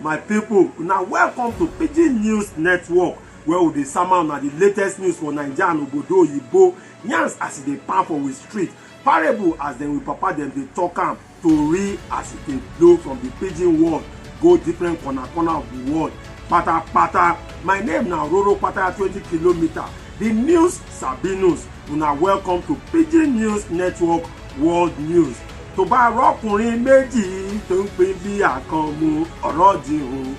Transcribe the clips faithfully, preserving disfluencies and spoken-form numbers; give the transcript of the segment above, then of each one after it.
My people, now welcome to Pidgin News Network, where we dey sama una the latest news for Naija and obodo oyibo, yarns as e dey pan for we street, parable as dem we papa dem dey talk am, tori as e dey blow from the pidgin world go different corner corner of the world. Patapata, my name na Roro Pataya twenty kilometer, the news sabi news. Una welcome to Pidgin News Network World News. Tó bá rọ́kùnrin méjì tó ń pín bí àkànmú, ọ̀rọ̀ di hùn,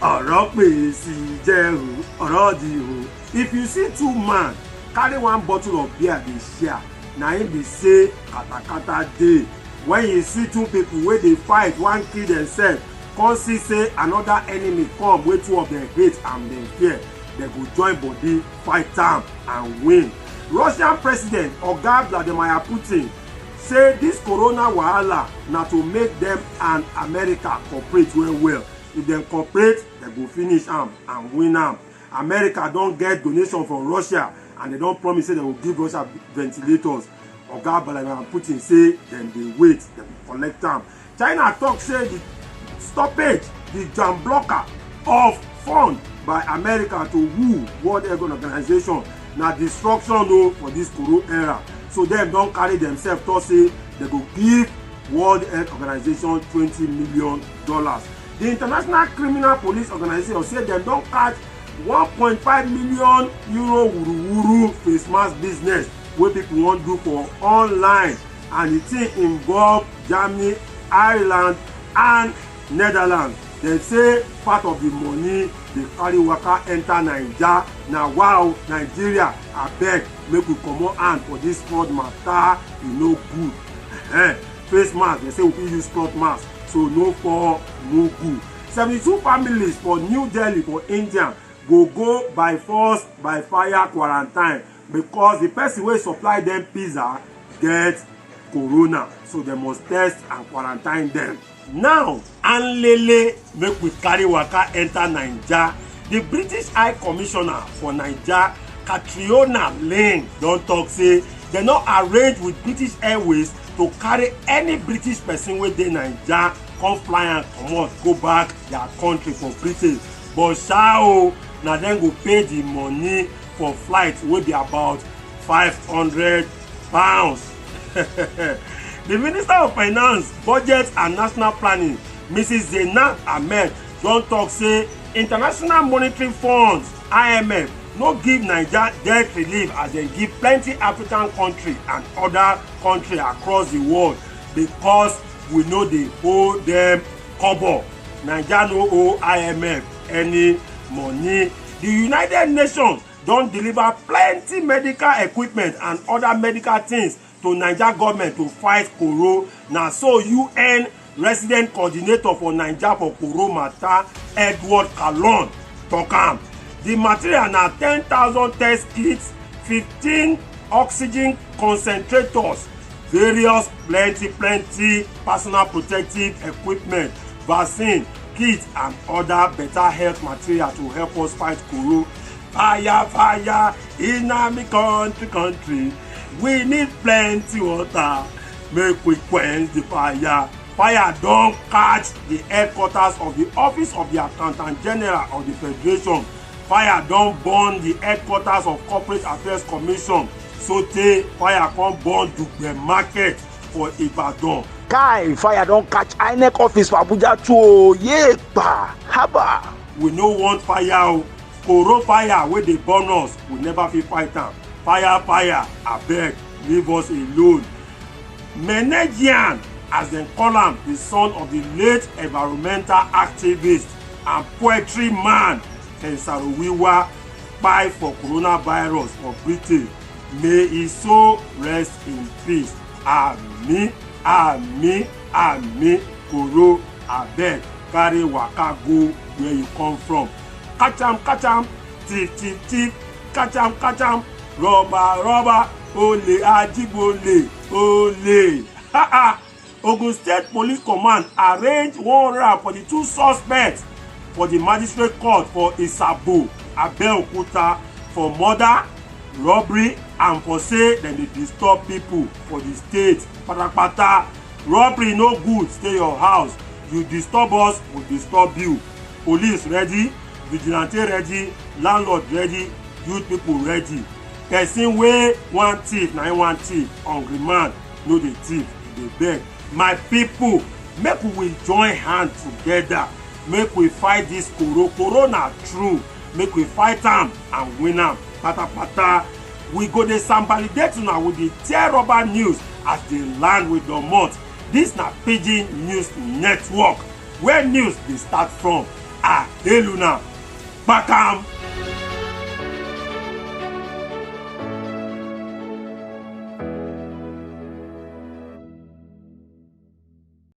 ọ̀rọ̀ pè sí jẹ́ hùn, ọ̀rọ̀ di hùn. If you see two man carry one bottle of beer dey share, na im be say katakata dey. When you see two people wey dey fight, one kill themselves, come see say another enemy come wey two of them hate and dem fear, dem go join body fight am and win. Russian President Oga Vladimir Putin say this corona wahala na to make dem and America cooperate well well. If dem cooperate, dem go finish am and win am. America don get donation from Russia and dem don promise say dem go give Russia ventilators. Oga Vladimir Putin say dem dey wait, dem go collect am. China talk say the stoppage, the jam blocker of fund by America to woo World Health Organization na destruction o for this Koro era. So dem don carry themselves talk say dem go give World Health Organization twenty million dollars. The International Criminal Police Organization say dem don catch one point five million euro wuruwuru face mask business wey people wan do for online, and the thing involve Germany, Ireland and Netherlands. Dem say part of the money dey carry waka enter Naija. Na wow, Nigeria, abeg, make we comot hand for this fraud matter, e no good. Ehen. Face mask, dem say we fit use cloth mask, so no fall mugu. Seventy-two families for New Delhi for India go go by force by fire quarantine because the person wey supply dem pizza get corona, so dem must test and quarantine dem. Now, anlele, make we carry waka enter Naija. The British High Commissioner for Naija, Catriona Lane, don talk say dem no arrange with British Airways to carry any British person wey dey Naija come fly am comot go back their country for Britain. But sha o, na dem go pay the money for flight wey be about five hundred pounds. The Minister of Finance, Budget and National Planning, Missus Zainab Ahmed, don talk say International Monetary Funds, I M F, no give Naija debt relief as dem give plenty African country and other country across the world because we no dey owe dem kobo. Naija no owe I M F any money. The United Nations don deliver plenty medical equipment and other medical things to Naija government to fight Koro. Na so U N resident coordinator for Naija for Koro matter, Edward Kalon, talk am. The material na ten thousand test kits, fifteen oxygen concentrators, various plenty plenty personal protective equipment, vaccine, kit and other better health material to help us fight Koro. Fire, fire, in my country, country, we need plenty water. Make we quench the fire. Fire don catch the headquarters of the Office of the Accountant General of the Federation. Fire don burn the headquarters of Corporate Affairs Commission. Sotey fire come burn Dugbe Market for Ibadan. Kai, fire don catch INEC office for Abuja too o. Yay, pa, haba. We no want fire o. Koro fire wey dey burn us, we never fit fight am. Fire, fire, abeg, leave us alone. Menegian, as dem call am, the son of the late environmental activist and poetry man, Ken Saro-Wiwa, kpai for coronavirus for Britain. May his soul rest in peace. Ami, ami, ami, Koro, abeg, carry waka go where you come from. Catch am, catch am, thief, thief, thief, catch am, catch am, robber, robber, ole, ajigbole, ole. Ha ha! Ogun State Police Command arraign one hundred and forty-two suspects for the magistrate court for Isabo, Abeokuta, for murder, robbery and for say dem dey disturb people for the state patapata. Robbery no good, stay your house. You disturb us, we disturb you. Police ready, vigilante ready, landlord ready, youth people ready. Person wey wan thief na him wan thief. Hungry man no dey thief, e dey beg. My people, make we join hand together, make we fight this koro. Koro na true, make we fight am and win am patapata. We go dey sambalidate una with the tear rubber news as dey land with domot. This na Pidgin News Network, where news dey start from. I hail una. Kpakam.